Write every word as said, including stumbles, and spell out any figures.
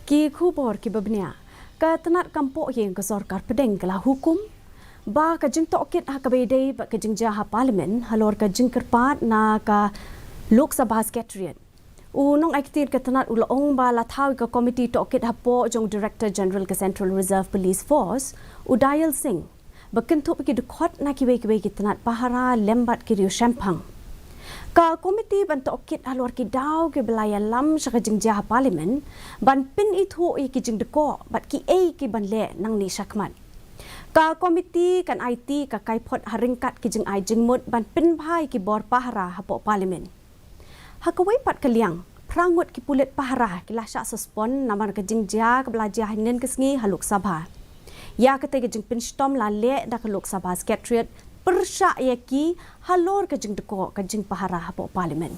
Ki khubor kiba bniah. Ka tnat kam poh ïing ka sorkar pdeng ka la hukum ba ka jingtohkit ha kaba ïadei bad ka jingjia ha Parliament halor ka jingkyrpad na ka Lok Sabha Secretariat. U nongai ktien ka tnat u la ong ba la thaw ïa ka komiti tohkit hapoh jong Director General ka Central Reserve Police Force, u Dayal Singh, ba kynthup ïa ki dkhot na kiwei kiwei ki tnat pahara lem bad ki riew shemphang. Ka komiti ban tohkit halor ki daw kiba la ïalam sha ka jingjia ha Parliament ban pynithuh ïa ki jingdkoh bad kiei ki ban leh nangne shakhmat. Ka komiti kan aiti ka kaiphod ha ryngkat ki jingai jingmut ban pynbha ïa ki bor pahara hapoh Parliament. Ha kawei pat ka liang, phra ngut ki pulit pahara ki la shah suspend namar ka jingjia kaba la jia hynnin ka sngi ha Lok Sabha. Ïa katei ka jingpynshitom la leh da ka Lok Sabha Secretariat pyrshah ïa ki halor ka jingdkoh ka jingpahara hapoh Parliament.